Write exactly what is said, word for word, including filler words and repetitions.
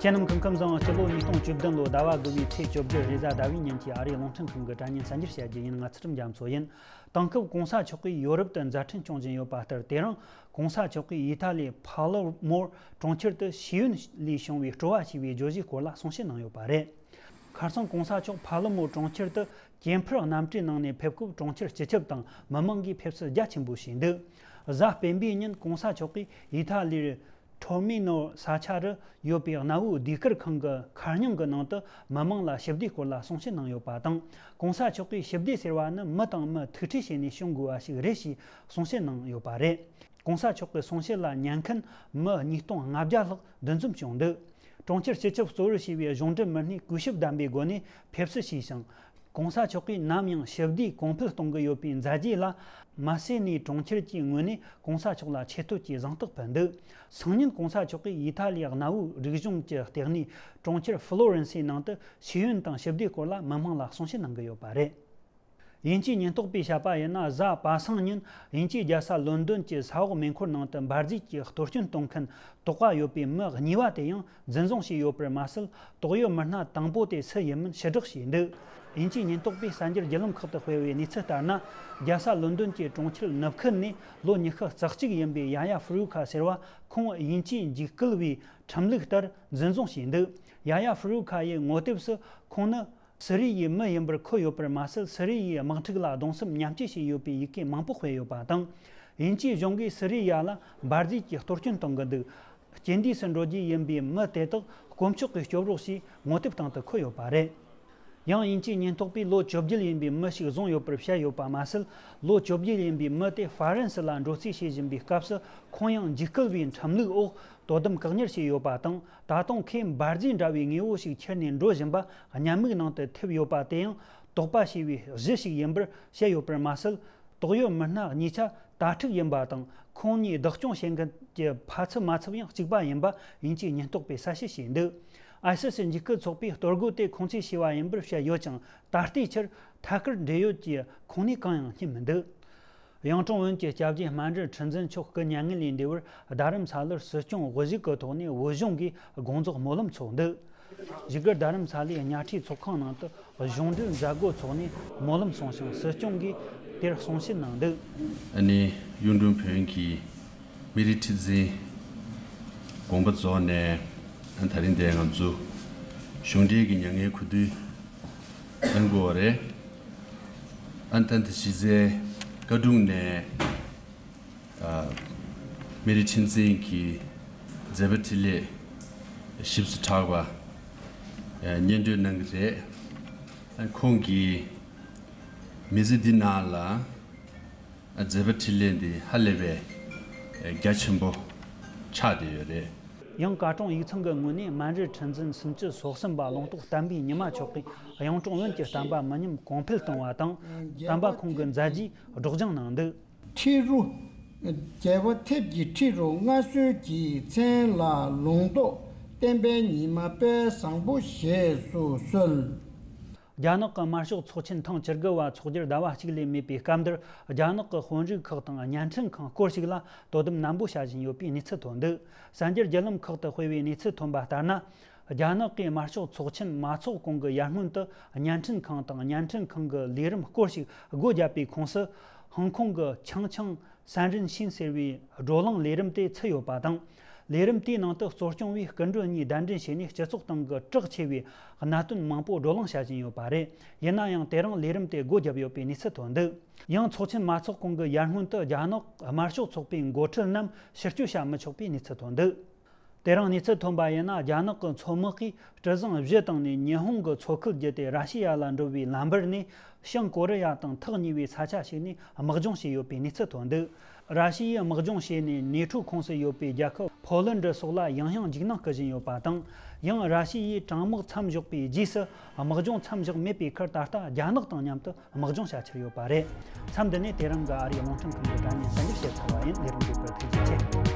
ཁྱེད་རྣམས་སྐུ་ཁམས་བཟང་། སྤྱི་ལོ་ཉིས་སྟོང་བཅུ་བདུན་ལོ་ཟླ་བ་དགུ་བའི་ཚེས་བཅོ་བརྒྱད་རེས་གཟའ་ཟླ་བའི་ཉིན་གྱི་ཨ་རིའི་རླུང་འཕྲིན་ཁང་གི་དྲ་བརྙན་གསར་འགྱུར་བཤད་རྒྱུ་ཡིན། ང་ཚུལ་ཁྲིམས་རྒྱ་མཚོ་ཡིན། དེང་སྐབས་གོང་ས་མཆོག་གིས་ཡོ་རོབ་ཏུ་མཛད་འཕྲིན་སྐྱོང་བཞིན་ཡོད་པ་ལྟར། དེ་རིང་གོང་ས་མཆོག་གིས་ཨི་ཐ་ལིའི་ཕ་ལེ་མོ་གྲོང་ཁྱེར་དུ་ཤེས་ཡོན་ལས་བྱུང་བའི་སྤྲོ་བ་ཞེས་པའི་བརྗོད་གཞིའི་སྐོར་ལ་གསུང་བཤད་གནང་ཡོད་པ་རེད། ཁ་སང་གོང་ས་མཆོག་ཕ་ལེ་མོ་གྲོང་ཁྱེར་དུ་གྱེན་འཕུར་གནམ་གྲུའི་ནང་ནས་ཕེབས་སྐབས། གྲོང་ཁྱེར་སྤྱི་ཁྱབ་དང་མི་མང་གིས་ཕེབས་བསུ་རྒྱ་ཆེན་པོ་བྱས་འདུག་གཟའ་སྤེན་པའི་ཉིན་གོང་ས་མཆོག་གིས་ཨི་ཐ་ལིར་ཊོར་མི་ནོ་ས་ཆ་རུ་ཡོད་པའི་གནའ་བོའི་ཟློས་གར་ཁང་གི་མཁར་རྙིང་གི་ནང་དུ་མི་མང་ལ་ཞི་བདེའི་སྐོར་ལ་གསུང་བཤད་གནང་ཡོད་པ་དང་། གོང་ས་མཆོག་གིས་ཞི་བདེ་ཟེར་བ་ནི་མི་དང་མི་ཐུག་འཕྲད་བྱས་ནས་བྱུང་དགོས་པ་ཞིག་རེད་ཞེས་གསུང་བཤད་གནང་ཡོད་པ་རེད། གོང་ས་མཆོག་གི་གསུང་བཤད་ལ་ཉན་མཁན་མི་ཉིས་སྟོང་ལྔ་བརྒྱ་ལྷག་འདུ་འཛོམས་བྱུང་འདུག་གྲོང་ཁྱེར་སྤྱི་ཁྱབ་གཙོ་བོར་བྱས་པའི་གཞུང་འབྲེལ་མི་སྣས་གུས་ཞབས་ལྡན་པའི་སྒོ་ནས་ཕེབས་བསུ་ཞུས་ཤིང་། གོང་ས་མཆོག་གིས་ནམ་ཡང་ཞི་བདེ་གོང་འཕེལ་གཏོང་གི་ཡོད་པའི་མཛད་རྗེས་ལ། མ་སེ་ནི་གྲོང་ཁྱེར་གྱི་ངོས་ནས་གོང་ས་མཆོག་ལ་ཆེ་བསྟོད་ཀྱི་གཟེངས་རྟགས་ཕུལ་འདུག་སང་ཉིན་གོང་ས་མཆོག་གིས་ཨི་ཐ་ལིའི་གནའ་བོའི་རིག་གཞུང་གི་ལྟེ་གནས་གྲོང་ཁྱེར་ཧྥ་ལོ་རན་སིའི་ནང་དུ་ཤེས་ཡོན་དང་ཞི་བདེའི་སྐོར་ལ་མི་མང་ལ་གསུང་བཤད་གནང་གི་ཡོད་པ་རེད། དབྱིན་ཇིའི་ཉེན་རྟོག་པས་བཤད་པ་ཡིན་ན། གཟའ་པ་སངས་ཉིན་དབྱིན་ཇིའི་རྒྱལ་ས་ལོན་ཌོན་གྱི་ས་འོག་མེ་འཁོར་ནང་དུ་འབར་རྫས་ཀྱི་གཏོར་སྐྱོན་གཏོང་མཁན་དོགས་པ་ཡོད་པའི་མི་གཉིས་པ་དེ་ཡང་འཛིན་བཟུང་བྱས་ཡོད་པར་མ་ཟད། དོགས་ཡོད་མི་སྣ་དང་པོ་དེ་སུ་ཡིན་མིན་ཕྱིར་བསྒྲགས་བྱས་འདུག་དབྱིན་ཇིའི་ཉེན་རྟོག་པས་གསར་འགྱུར་བརྒྱུད་ལམ་ཁག་ཏུ་སྤེལ་བའི་གནས་ཚུལ་ལྟར་ན། རྒྱལ་ས་ལོན་ཌོན་གྱི་གྲོང་ཁྱེར་ནུབ་ཁུལ་ནས་ལོ་ཉི་ཤུ་རྩ་གཅིག་ཡིན་པའི་ཡ་ཡ་ཧྥུ་རུ་ཁ་ཟེར་བ་ཁོང་དབྱིན་ཇིའི་འཇིགས་སྐུལ་བའི་ཁྲིམས་ལུགས་ལྟར་འཛིན་བཟུང་བྱས་འདུག་ཡ་ཡ་ཧྥུ་རུ་ཁ་ཡི་ངོ་དེབ་སུ་ཁོང་ནི་སི་རི་ཡའི་མི་ཡིན་པར་འཁོད་ཡོད་པར་མ་ཟད། སི་རི་ཡའི་དམག་འཁྲུག་ལ་གདུང་སེམས་མཉམ་སྐྱེད་བྱས་ཡོད་པའི་ཡི་གེ་མང་པོ་སྤེལ་ཡོད་པ་དང་། དབྱིན་ཇིའི་གཞུང་གིས་སི་རི་ཡ་ལ་འབར་རྫས་ཀྱི་གཏོར་སྐྱོན་གཏོང་གི་འདུག་རྐྱེན་འདས་སུ་འགྲོ་རྒྱུ་ཡིན་པའི་མི་དེ་དག་དཀོན་མཆོག་གིས་སྐྱོབ་རོགས་ཞེས་ངོ་དེབ་སྟེང་དུ་འཁོད་ཡོད་པ་རེད། ཡང་དབྱིན་ཇིའི་ཉེན་རྟོག་པས་ལོ་བཅོ་བརྒྱད་ཡིན་པའི་མི་ཞིག་བཟུང་ཡོད་པར་བཤད་ཡོད་པ་མ་ཟད། ལོ་བཅོ་བརྒྱད་ཡིན་པའི་མི་དེ་ཧྥ་རན་སི་ལ་འགྲོ་རྩིས་བྱེད་བཞིན་པའི་སྐབས་སུ། ཁོང་ཡང་འཇིགས་སྐུལ་བའི་ཁྲིམས་ལུགས་འོག་དོ་དམ་བཀག་ཉར་བྱས་ཡོད་པ་དང་། ད་དུང་ཁོས་འབར་རྫས་འདྲ་བའི་དངོས་པོ་ཞིག་ཁྱེར་ནས་འགྲོ་བཞིན་པ་ཉམས་མིག་ནང་དུ་ཐེབས་ཡོད་པ་དེ་ཡང་དོགས་པ་བྱས་པའི་གཞི་ཞིག་ཡིན་པར་བཤད་ཡོད་པར་མ་ཟད། དོགས་ཡོད་མི་སྣ་གཉིས་ཆ་དྭ་ཕྲུག་ཡིན་པ་དང་། ཁོང་གཉིས་བདག་སྐྱོང་བྱེད་མཁན་གྱི་ཕ་ཚབ་མ་ཚབ་ཡང་གཅིག་པ་ཡིན་པ་དབྱིན་ཇིའི་ཉེན་རྟོག་པས་གསལ་བཤད་བྱས་འདུག་ཨའི་སི་སི་འཇིགས་སྐུལ་ཚོགས་པས་གཏོར་རྒོལ་དེ་ཁོང་ཚོས་བྱས་པ་ཡིན་པར་བཤད་ཡོད་ཀྱང་། ད་ལྟའི་ཆར་ཐད་ཀར་འབྲེལ་ཡོད་ཀྱི་ཁུངས་སྣེ་གང་ཡང་རྙེད་མི་འདུག་གཡུང་དྲུང་བོན་གྱི་སྐྱབས་རྗེ་སྨན་རི་ཁྲི་འཛིན་མཆོག་སྐུ་མྱ་ངན་ལས་འདས་པར། རྡ་རམ་ས་ལར་སྲིད་སྐྱོང་དབུ་བཞུགས་ཀྱི་ཐོག་ནས་བོད་གཞུང་གིས་དགོངས་རྫོགས་སྨོན་ལམ་ཚོགས་འདུག་བཞུགས་སྒར་རྡ་རམ་ས་ལའི་གཉའ་ཁྲིའི་ཚོགས་ཁང་ནང་དུ་གཞུང་འབྲེལ་མཛད་སྒོ་འཚོགས་ནས་སྨོན་ལམ་གསུངས་ཤིང་། སྲིད་སྐྱོང་གིས་དེར་གསུང་བཤད་གནང་འདུག་ཨ་ནི་གཡུང་དྲུང་བོན་གྱི་སྨན་རི་ཁྲི་འཛིན་དགོངས་པ་རྫོགས་ནས། ཨ་ད་རིང་དེ་ང་ཚོ་གཞུང་འབྲེལ་གྱི་མྱ་ངན་གུས་འདུད་གནང་དགོས་པ་རེད། ཨ་ད་ད་གཞི་རྩའི་བཀའ་དྲུང་ནས། ཨ་སྨན་རི་ཁྲི་འཛིན་གྱི་མཛད་པ་འཕྲིན་ལས་ཞིབ་ཏུ་གྲགས་པ་ཨ་སྙན་སྒྲོན་གནང་གི་རེད། ཨ་ཁོང་གིས་མི་ཚེ་འདི་ནང་ལ་ཨ་མཛད་པ་འཕྲིན་ལས་འདི་ཧ་ལས་པའི་ཨ་རྒྱ་ཆེན་པོ་ཆགས་བསྡད་ཡོད་རེད། ཡང་བཀའ་དྲུང་ཡིག་ཚང་གི་ངོས་ནས་སྨན་རི་ཁྲི་འཛིན་སུམ་ཅུ་སོ་གསུམ་པ་ལུང་རྟོགས་བསྟན་པའི་ཉི་མ་མཆོག་གིས་གཡུང་དྲུང་བོན་གྱི་བསྟན་པ་མི་ཉམས་གོང་འཕེལ་གཏོང་བ་དང་། བསྟན་པ་ཁོང་གི་མཛད་རྗེས་སྒྲོག་སྦྱང་གནང་འདུག་ཁྲི་རུ། རྒྱལ་བ་ཐེབས་ཀྱི་ཁྲི་རུ་མངའ་གསོལ་གྱི་མཚན་ལ་ལུང་རྟོགས་བསྟན་པའི་ཉི་མ་དཔལ་བཟང་པོ་ཞེས་སུ་གསོལ། རྒྱ་ནག་གི་དམར་ཤོག་ཚོགས་ཆེན་ཐེངས་བཅུ་དགུ་བ་འཚོགས་རྒྱུར་ཟླ་བ་གཅིག་ལས་མེད་པའི་སྐབས་འདིར། རྒྱ་ནག་གི་དཔོན་རིགས་ཁག་དང་བརྙན་འཕྲིན་ཁང་སྐོར་ཞིག་ལ་དོ་དམ་ནན་པོ་བྱ་བཞིན་ཡོད་པའི་གནས་ཚུལ་ཐོན་འདུག་གསར་འགྱུར་བརྒྱུད་ལམ་ཁག་ཏུ་སྤེལ་བའི་གནས་ཚུལ་ཐོན་པ་ལྟར་ན། རྒྱ་ནག་གིས་དམར་ཤོག་ཚོགས་ཆེན་མ་འཚོགས་གོང་གི་ཡར་སྔོན་དུ། བརྙན་འཕྲིན་ཁང་དང་བརྙན་འཕྲིན་ཁང་གི་ལས་རིམ་སྐོར་ཞིག་སྒོ་བརྒྱབ་པའི་ཁོངས་སུ། ཧང་ཀོང་གི་ཆང་ཆང་། སན་རིན་ཤིན་ཟེར་བའི་བགྲོ་གླེང་ལས་རིམ་དེ་ཚུད་ཡོད་པ་དང་། ལས་རིམ་དེའི་ནང་དུ་གཙོ་སྐྱོང་བའི་སྐུ་མགྲོན་གཉིས་གདན་འདྲེན་བྱས་ནས། སྤྱི་ཚོགས་སྟེང་གི་གྲགས་ཆེ་བའི་གནད་དོན་མང་པོ་བགྲོ་གླེང་བྱ་བཞིན་ཡོད་པ་རེད། ཡིན་ན་ཡང་། དེ་རིང་ལས་རིམ་དེ་སྒོ་བརྒྱབ་ཡོད་པའི་གནས་ཚུལ་ཐོན་འདུག་ཡང་། ཚོགས་ཆེན་མ་འཚོགས་གོང་གི་ཡར་སྔོན་དུ། རྒྱ་ནག་དམར་ཤོག་ཚོགས་པའི་འགོ་ཁྲིད་རྣམས་ཕྱིར་སྐྱོད་བྱ་མི་ཆོག་པའི་གནས་ཚུལ་ཐོན་འདུག་དེ་རིང་གནས་ཚུལ་ཐོན་པ་ཡིན་ན། རྒྱ་ནག་གི་མཚོ་དམག་གིས་སྤྲུལ་བཟང་བཞི་བཏང་ནས། ཉི་ཧོང་གི་མཚོ་ཁུལ་བརྒྱུད་དེ་ར་ཤི་ཡ་ལ་འགྲོ་བའི་ལམ་བར་ནས། བྱང་ཀོ་རི་ཡ་དང་ཐག་ཉེ་བའི་ས་ཆ་ཞིག་ནས་དམག་སྦྱོང་བྱས་ཡོད་པའི་གནས་ཚུལ་ཐོན་འདུག་ར་ཤི་ཡས་དམག་སྦྱོང་བྱས་ནས། ནེ་ཊོ་ཁོངས་སུ་ཡོད་པའི་རྒྱལ་ཁབ་ཕོ་ལན་ཌི་སོགས་ལ་ཡང་ཡང་འཇིགས་སྣང་སྐུལ་བཞིན་ཡོད་པ་དང་། ཡང་། ར་ཤི་ཡས་དྲང་དམག་མཚམས་འཇོག་པའི་རྗེས་སུ། དམག་སྦྱོང་མཚམས་བཞག་མེད་པའི་ཁར། ད་ལྟ་རྒྱ་ནག་དང་མཉམ་དུ་དམག་སྦྱོང་བྱ་འཆར་ཡོད་པ་རེད། མཚམས་འདི་ནས་དེ་རིང་གི་ཨ་རིའི་རླུང་འཕྲིན་ཁང་གི་དྲ་བརྙན་གསར་འགྱུར་བཤད་ཚར་བ་ཡིན། ལས་རིམ་རྒྱུད་པར་ཐུགས་རྗེ་ཆེ།